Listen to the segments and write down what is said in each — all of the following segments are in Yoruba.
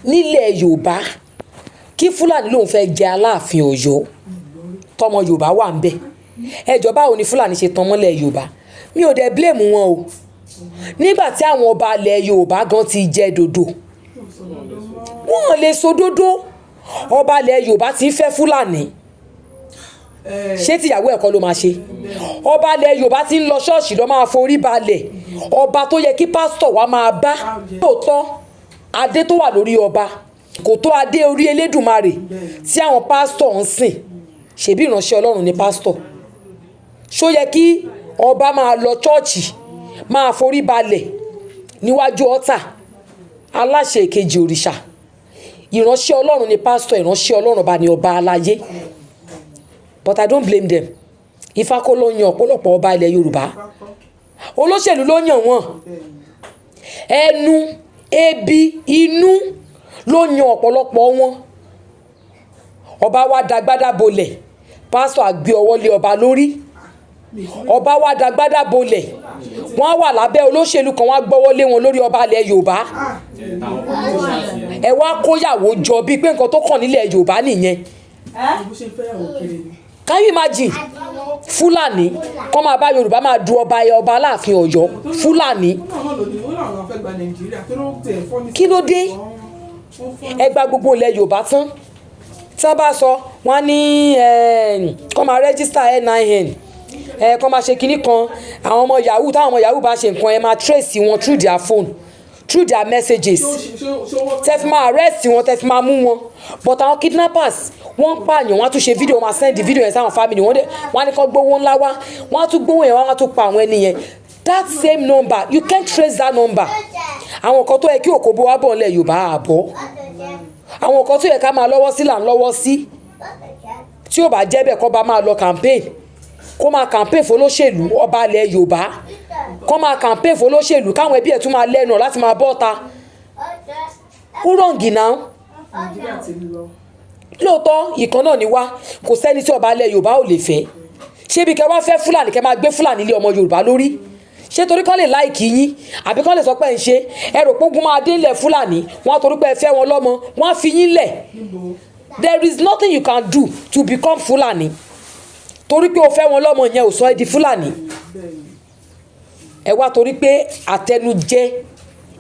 Nílẹ̀ Yorùbá, kí Fúlàní lòun fẹ́ jẹ Aláàfin Ọ̀yọ́, tọmọ Yorùbá wà ń bẹ̀. Ẹjọ́, báwo ni Fúlàní ṣe tan mọ́lẹ̀ Yorùbá? Mi ò dẹ̀ blame wọn o. Nígbà tí àwọn ọba ilẹ̀ Yorùbá gan ti jẹ dòdò, wọ́n lè sòdodo. Ọba ilẹ̀ Yorùbá ti ń fẹ́ Fúlàní, ṣé tìyàwó ẹ̀kọ́ ló máa ṣe? Ọba ilẹ̀ Yorùbá ti ń lọ ṣọ́ọ̀ṣì lọ máa forí balẹ̀ ọba tó yẹ kí pásítọ̀ wa máa bá. Lóòótọ́, adé tó wà lórí ọba kò tó adé orí Elédùmarè tí àwọn pásítọ̀ ń sìn. Ṣèbí ìránṣẹ́ Ọlọ́run ni pásítọ̀. Ṣó yẹ kí ọba máa lọ chọ́ọ̀chì, máa forí balẹ̀ níwájú ọ̀tà aláṣẹ ìkejì òrìṣà? Ìránṣẹ́ Ọlọ́run ni pásítọ̀, ìránṣẹ́ Ọlọ́run ọba ni ọba aláyé. But I don't blame them. Ifá kọ́ ló yan ọ̀pọ̀lọpọ̀ ọba ilẹ̀ Yorùbá, olóṣèlú ló yàn wọ́n. Ẹnu ebi inú ló yan ọ̀pọ̀lọpọ̀ wọn. Ọba wa dagbádá bolẹ̀, pásítọ̀ á gbé ọwọ́ lé ọba lórí. Ọba wa dagbádá bolẹ̀, wọ́n á wà lábẹ́ olóṣèlú kan, wọ́n á gbọ́wọ́ lé wọn lórí, ọba ilẹ̀ Yorùbá. Ẹ wá kóyàwó jọ bíi pé nǹkan tó kàn nílẹ̀ Yorùbá nìyẹn. Bó ṣe ń fẹ́yàwó kiri ni. Can you imagine? Fúlàní kọ́ máa bá Yorùbá máa du ọba, ọba Aláàfin Ọ̀yọ́, Fúlàní. Ó náà lò ní ó láwọn fẹ́ gba Nàìjíríà tó ló tẹ̀ fọ́ ní. Kí ló dé? Ẹ gba gbogbo ilẹ̀ Yorùbá tán, tí wọ́n bá sọ, wọ́n á ní kọ́ máa register NIN ẹ, kọ́ máa ṣe kinní kan. Àwọn ọmọ yahoo, táwọn ọmọ yahoo bá ṣe nǹkan, ẹ máa trace wọn through their phone, through their messages, tẹ́ fi máa arrest wọn, tẹ́ fi máa mú wọn. But àwọn kidnappers, wọ́n ń pààyàn, wọ́n á tún ṣe fídíò, wọ́n máa send fídíò yẹn sáwọn family wọ́n dẹ̀, wọ́n á ní kó gbówó ńlá wá. Wọ́n á tún gbówó yẹn wá, wọ́n á tún pa àwọn ẹni yẹn. That same number, you can't trace that number. Àwọn nǹkan tó yẹ kí òkòbó wa bọ̀ nílẹ̀ Yorùbá àbọ̀, àwọn nǹkan tó yẹ ká máa lọ́wọ́ sí là ń lọ́wọ́ sí. Tí ò bá jẹ́ bẹ́ẹ̀, kó bá máa lọ campaign, kó máa campaign fọlọ́ṣèlú. Ọba ilẹ̀ Yorùbá kó máa campaign fọlọ́ṣèlú, káwọn ẹbí ẹ̀ tún máa lẹ́nu láti máa bọ́ ta. Ó wrong náà. Nàìjíríà ti lọ. Lóòótọ́, ìkan náà ni wá, kò sẹ́ni tí ọba ilẹ̀ Yorùbá ò lè fẹ́. Ṣé bí kẹ́ wá fẹ́ Fúlàní, kẹ́ máa gbé Fúlàní lé ọmọ Yorùbá lórí, ṣé torí kán lè like yín, àbí kán lè sọ pé ń ṣe? Ẹ rò pé ogun máa dé ilẹ̀ Fúlàní, wọ́n á torí pé ẹ fẹ́ wọn lọ́mọ, wọ́n á fi yín lẹ̀? There is nothing you can do to become Fúlàní. Torí pé o fẹ́ wọn lọ́mọ yẹn ò sọ ẹ́ di Fúlàní. Ẹ wá torí pé àtẹnujẹ,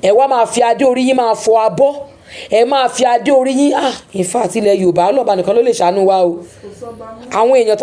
ẹ wá máa fi adé orí yín máa fọ abọ́, ẹ máa fi adé orí yín. Ah, in fact, ilẹ̀ Yorùbá, ọlọ́ba nìkan ló lè ṣàánú wa o. Àwọn èèyàn tó bá